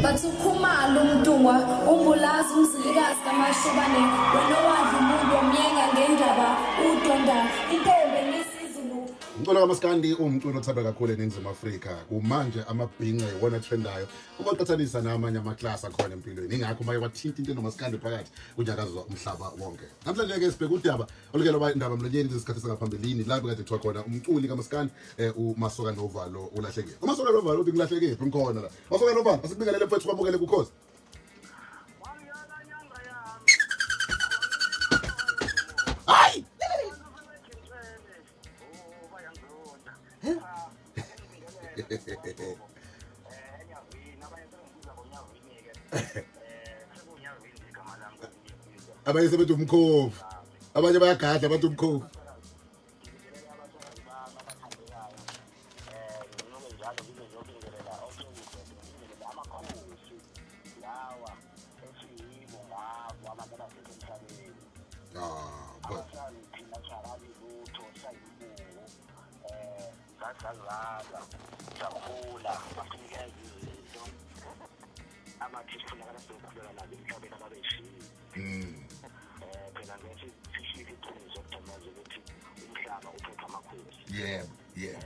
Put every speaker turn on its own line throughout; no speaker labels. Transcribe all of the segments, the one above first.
Bathi uKhumalo uMntungwa uMbulazi uMzilikazi kaMashobane wena owadla umuntu wamyenga ngendaba udonda intombi enesiZulu.
Umculo kaMaskandi uwumculo othandwa kakhulu eNingizimu Afrika. Kumanje amabhinca iwona trendayo ukuqhathanisa namanye amaklasi akhona empilweni. Ingakho maye wathinta into enomaskandi phakathi kunyakazwa umhlaba wonke. Namhlanje ke sibheka udaba oluke lwaba indaba mlonyeni isikhathi sangaphambilini la bekade kuthiwa khona umculi kaMaskandi uMasoka Novalo ulahlekile. UMasoka Novalo uthi ngilahlekile ngikhona la. Masoka Novalo asikubingelele mfethu kwamukele kuKhozi. Hayi! Abanye sebethi umkhovu, abanye bayagadla bathi umkhovu. Ah, but yebo, yebo.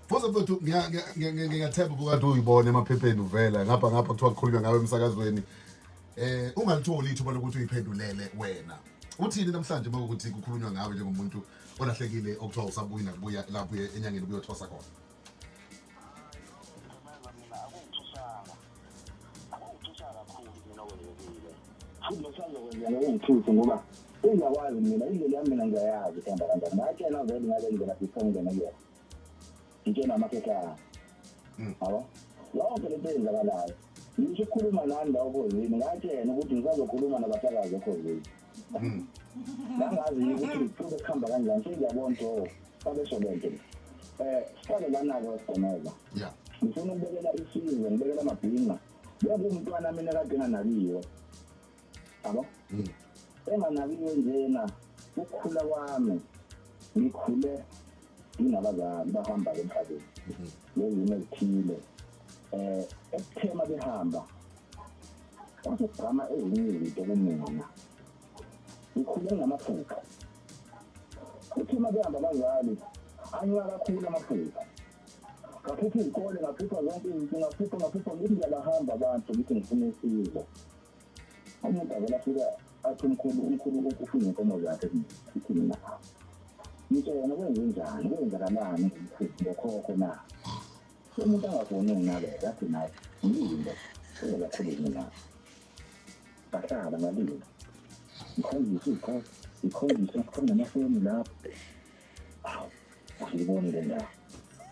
Futhi mfethu ngiyathemba ubukade uyibona emaphepheni uvela ngapha ngapha kuthiwa kukhulunywa ngawe emsakazweni. Ungalitholi ithuba lokuthi uyiphendulele wena. Uthini namhlanje uma ukuthi kukhulunywa ngawe njengomuntu olahlekile okuthiwa usabuyi nakubuya lapho uye enyangeni ubuyothwasa khona?
Ngithuse ngoba uyakwazi mina indlela yami mina ngiyayazi ihamba kanjani. Ngatshena vele ngale ndlela before ngingene kuyona. Ngitshena amakhehla. Yabo? Yonke lento eyenzakalayo. Ngisho ukukhuluma nani la oKhozini, ngatshena ukuthi ngisazokhuluma nabasakazi oKhozini. Ngangazi ukuthi kube kuhamba kanjani, sengiyabona ukuthi oh, babesho lento. Siqale lana-ke Sigomeza.
Yeah.
Ngifuna ukubekela isizwe, ngibekela amabhinca. Bekuwumntwana mina kade enganakiwe. Yabo? Enganakiwe njena ukukhula kwami ngikhule nginabazali bahamba emhlabeni. Ngezimo ezithile. Ekuthema behamba kwase kugqama ezinye izinto kumina. Ngikhule ngamaphupho. Kuthi uma behamba abazali anyuka kakhulu amaphupho. Ngaphupha izikole, ngaphupha zonke izinto, ngaphupha ngaphupha ngithi ngiyabahamba abantu ngithi ngifuna usizo. Umuntu avele afika athi umkhulu umkhulu ufuna inkomo zakhe ngithi mina ngitshena kwenze njani kwenzakalani ngomkhulu ngokhokho na. Umuntu angafuni unginakekela athi naye ngilinde ungakhulumi naye. Ngahlala ngalinda. Ngikhonjiswe izikole, ngikhonjiswe kukhona namafoni lapho. Hawu, asiyiboni le ndawo.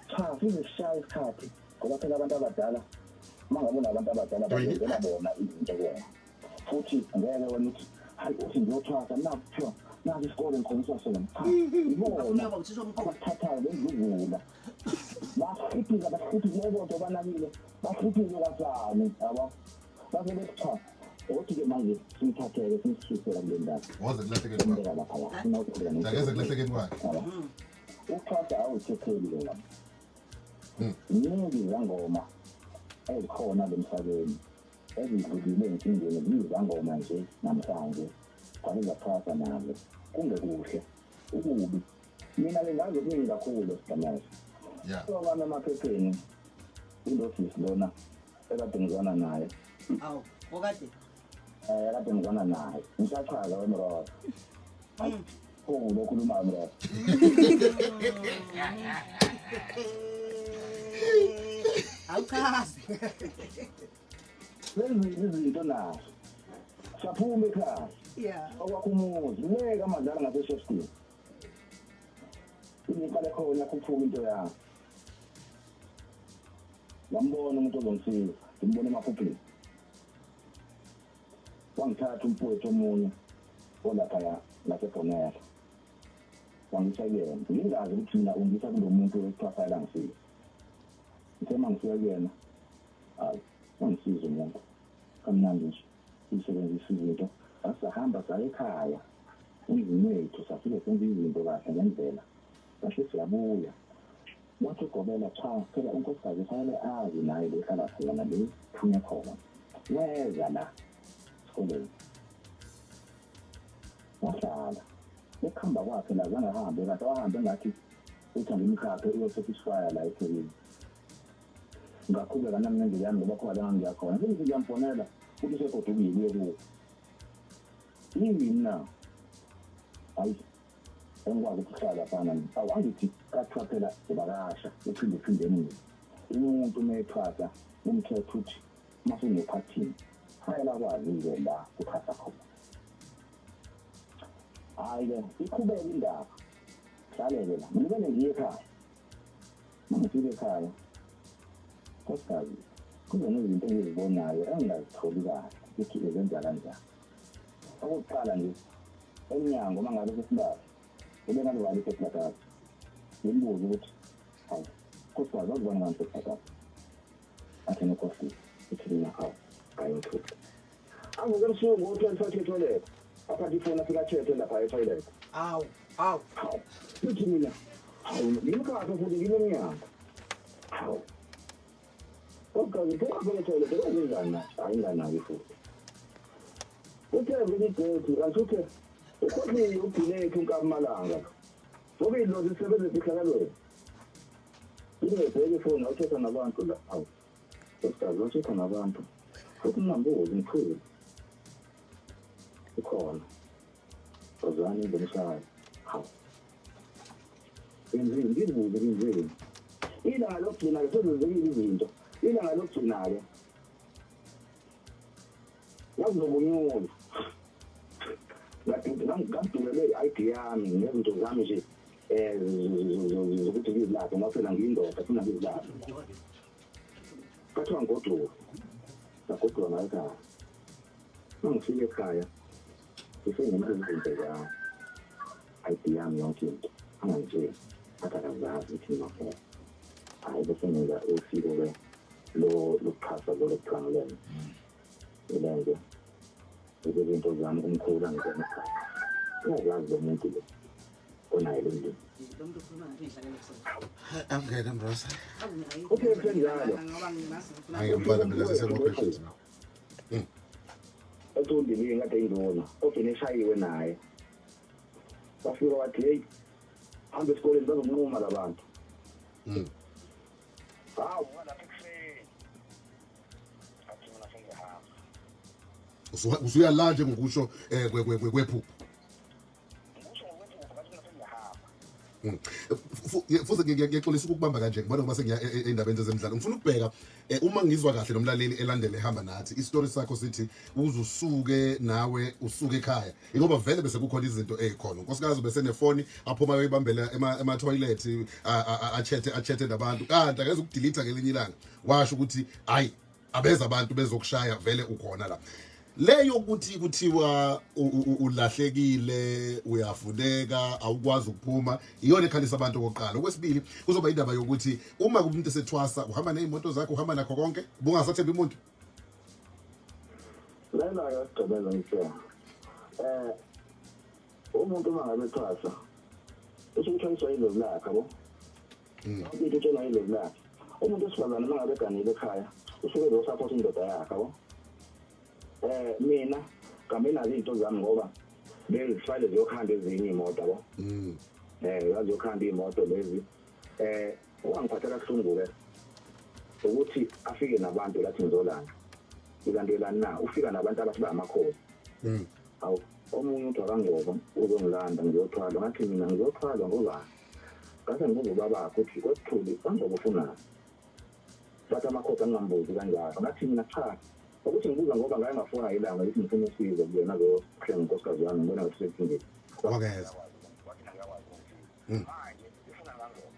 Cha, size sishaye isikhathi ngoba phela abantu abadala uma ngabe unabantu abadala bazenzela bona izinto kuwena. Futhi ngeke wena uthi hayi uthi ngiyothwasa naku kuthiwa naku isikole ngikhonjiswa sona. Cha, ibona
Afuneka uthisha omkhulu.
abathathayo bendluzula. Bahluphile bahluphile kodwa banakile bahluphile kwasani yabo. Base bethi cha, othi-ke manje simthatheke simsusela kule ndawo.
Woze kulahlekeni kwakhe.
Simbeka laphaya funa ukukhuleka
Akeze kulahlekeni kwakhe.
Yabo. Ukuthwasa awuthetheli ke lapho. Ziningi izangoma ezikhona la emhlabeni ezidlulile ezinkingeni ziyizangoma nje namhlanje kwabe zathwasa nazo kungekuhle ukubi. Mina bengazi okuningi kakhulu Sigcameza.
Yeah.
So kwami emaphepheni ilosisi lona ekade ngizwana naye.
Awu, okade.
Kade ngizwana naye. Ngisachaza wemroho. Oh, lokhuluma mroho.
Awuchazi.
Senzile izinto nazo. Saphuma ekhaya.
Yeah.
Okwakho umuzi, leka amadlala ngaseSheffield. Ngiqale khona khuphuka into yami. Ngambona umuntu ozongisiza, ngimbona emaphupheni. Wangithatha umfowethu omunye olaphaya ngaseBhonela. Wangisa kuyena. Ngingazi ukuthi mina ungisa kulo muntu ekuthiwa fanele angisize. Ngithe uma ngifika kuyena, hayi, wangisiza umuntu. Kamnandi nje. Ngisebenzisa izinto. Sasahamba saya ekhaya emzini wethu, safike senza izinto kahle ngendlela, sase siyabuya. Wathi ugobela, cha phela unkosikazi kufanele azi naye le ehlala khona, le phunya khona. Weza la esikoleni wahlala. Ukuhamba kwakhe la zange ahambe kahle, wahambe engathi uthi angimkhaphe uyosatisfya la eThekwini. Ngaqhubeka nami ngendlela yami ngoba khona la ngangiya khona. Sengithi ngiyamfonela uthi usegodukile uye kuwo. Yini na? Hayi, engikwazi ukuhlala laphana. Awu, angithi kathiwa phela ubakasha uphinde uphinde emuva. Umuntu uma ethwasa umthetho uthi uma usunephathini kufanele akwazi-ke la kuthwasa khona. Hhayi-ke iqhubeke indaba, hlaleke la. Ngibele ngiye ekhaya. Uma ngifika ekhaya, nkosikazi, kuze nezinto engizibonayo engingazitholi kahle ukuthi uzenza kanjani. Okokuqala nje, emnyango uma ngabe sesibala, ubengalivali iphepha. Ngimbuze ukuthi, hawu, nkosikazi, wazibona ngani iphepha? Athi nokhohlile, ithi mina hawu, hayi ngithuka. Avuke ebusuku ngo-12:30 etoilet, aphathe ifoni afike athethe lapha etoilet.
Awu, awu.
Hawu, ithi mina, hawu, ngimkhaphe futhi ngimemnyango. Hawu. Nkosikazi, phuma phela etoilet, kwenzenjani na? Hayi nganaki futhi. Uthe vele igedi, kanti uthe ukhohlile uGilethu uNkamalanga. Ngoba idlozi lisebenza emfihlakalweni. Ngingebheke ifoni awuthetha nabantu la. Hawu. Nkosikazi, wathetha nabantu. Futhi ngingambuzi ngithule. Ukhona. Wozani ngomshaya. Hawu. Ngenzeni ngizibuze ngenzeni. Ilanga lokugcina-ke sezenzekile izinto. Ilanga lokugcina-ke. Ngazizobunyula. Ngadulelwe i-ID yami nezinto zami nje zokuthi ngizilaphe ngoba phela ngiyindoda funa ngizilaphe. Kwathiwa ngigoduka. Ngagoduka ngayo ekhaya. Uma ngifika ekhaya ngisengenza izinto zami. ID yami yonke into. Angangitsheli. Athi akazazi ukuthi ngimaphela. Hhayi bese ngenza usiko-ke lo lokuxhasa lo lokuthiwa ngilenze. Ngilenze. Izinto zami umkhulu angibona ekhaya. Uyazazi lo muntu lo onaye lo mndeni.
Lo muntu ukhuluma ngathi uyidlalela kusona.
Angena Mroza.
Uthe kusenjalo.
Ngoba ngimazi ngifuna
Hayi mfana mina sesema-questions now.
Ethi undilini kade induna ogcine eshayiwe naye. Bafika wathi hey, hamba esikoleni bazonquma labantu. Hawu lapha ekuseni. Athi mina sengiyahamba.
Usuyala nje ngokusho kwephupho.
Ngisho ngokwephupho ngathi mina sengiyahamba.
Futhi ngiyaxolisa ukukubamba kanje, ngibona ngoba sengiya ey'ndabeni zezemidlalo. Ngifuna ukubheka uma ngizwa kahle nomlaleli elandele ehamba nathi, isitori sakho sithi uze usuke nawe usuke ekhaya. Ingoba vele bese kukhona izinto ey'khona. Unkosikazi bese nefoni aphuma ayoyibambela ema-toilet achethe nabantu. Kanti akeze ukudelete ngelinye ilanga. Washo ukuthi hayi abeza abantu bezokushaya vele ukhona la. Leyo ukuthi kuthiwa ulahlekile uyafuneka awukwazi ukuphuma iyona ekhalisa abantu okokuqala. Okwesibili kuzoba indaba yokuthi uma umuntu esethwasa uhamba nezimoto zakho uhamba nakho konke bungasathembi umuntu.
Lena ke sigqibela ngitshela. Umuntu uma ngabe ethwasa usuke uthwaliswa idlozi lakhe yabo. Yonke into utshelwa idlozi lakhe. Umuntu wesifazane uma ngabe eganile ekhaya usuke ezosupport indoda yakhe yabo. Mina ngambe nazo izinto zami ngoba bengifile ziyokhanda ezinye imoto yabo. Zaziyokhanda imoto lezi. Okwangiphatha kabuhlungu ke ukuthi afike nabantu lathi ngizolanda. Ilandelani na? Ufika nabantu abathi bayamakhosi. Awu omunye uthi akangoba uzongilanda ngizothwalwa, ngathi mina ngizothwalwa ngobani? Ngase ngibuza ubabakhe ukuthi kwesithuli kangoba ufunani? Bathi amakhosi angingambuzi kanjalo. Ngathi mina cha, ukuthi ngibuza ngoba ngake ngafona ilanga ukuthi ngifuna usizo kuyena azohlenga unkosikazi wami, ngibona ngathi usenkingeni.
Wakeza.
Wathi ngiyakwazi ukumsiza. Manje ufuna kangoba.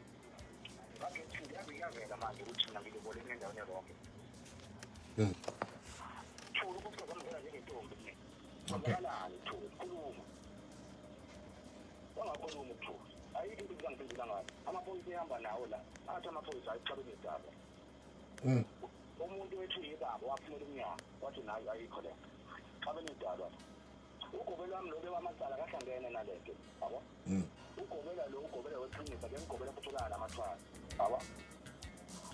Ngathi kuyavela manje ukuthi mina ngilobole endaweni eronke. Thula unkosikazi wami ngena njengentombi mina. Kwenzakalani Thuli? Khuluma. Wangakhuluma uThuli. Ayikho into engangiphendula ngayo. Amaphoyisa ehamba nawo la. Athi amaphoyisa ayixabene idaba. Umuntu wethu yibaba waphumela umnyango wathi nayo ayikho le. Xabene idaba. Ugobela wami lo bewamacala kahlangene nalento, yabo. Ugobela lo, ugobela weqiniso, bengigobela futhi namathwasa, yabo.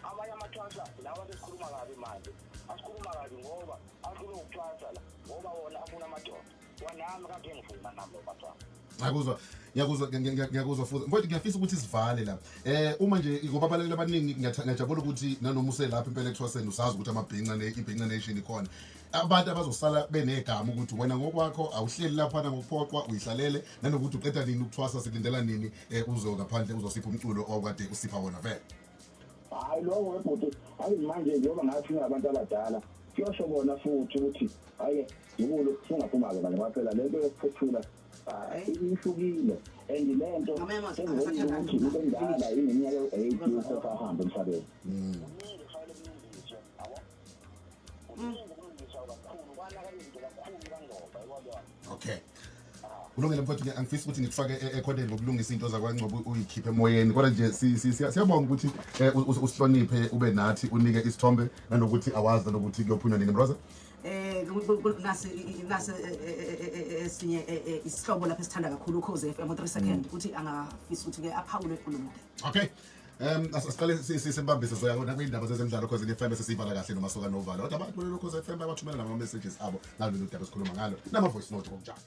Amanye amathwasa lawa sesikhuluma kabi manje, asikhuluma kabi ngoba ahlule ukuthwasa la, ngoba wona afuna amadoda. Wanami kade ngifuna nami lo mathwasa.
Ngiyakuzwa, ngiyakuzwa, ngiyakuzwa futhi. Mfowethu, ngiyafisa ukuthi sivale la. Uma nje ngoba abalaleli abaningi, ngiyajabula ukuthi nanoma uselapha impela ekuthwaseni usazi ukuthi amabhinca ne ibhinca nation ikhona. Abantu abazosala benegama ukuthi wena ngokwakho awuhleli laphana ngokuphoqwa, uyihlalele, nanokuthi uqeda nini ukuthwasa, sikulindela nini uzo ngaphandle uzosipha umculo owawukade usipha wona vele.
Hhayi, lokho webhuti, hayi, manje njengoba ngathi ngabantu abadala kuyosho bona futhi ukuthi hhayi, zukulu, sungaphuma-ke manje ngoba phela le nto yokuphuthula ihlukile and le nto
Ngamanye amazwi,
sengibonile
akasathandani
ukuthi into endala ineminyaka ewu-80 ukhokha ahambe emhlabeni. Kuningi kufanele kulungiswe, yabo, kuningi kulungiswa kakhulu, kwanaka izinto kakhulu kaNgcobo, yabona.
Okay. Kulungile mfowethu, angifisi ukuthi ngikufake ekhoneni ngokulungisa into zakwaNgcobo uyikhiphe emoyeni, kodwa nje siyabonga ukuthi usihloniphe, ube nathi, unike isithombe nanokuthi awazi nanokuthi kuyophunywa nini, Mroza.
Nasi esinye isihlobo lapho esithanda kakhulu Ukhozi FM 3 second ukuthi angafisa ukuthi ke aphawule kulo muntu.
Okay. Asiqale sibambise soya kona kwindaba zezemidlalo cause ne-FM sesiyivala kahle noma soka novalo. Kodwa abantu kulolu Ukhozi FM bayawathumela nama messages abo ngalolu daba esikhuluma ngalo, nama voice note ngokunjalo.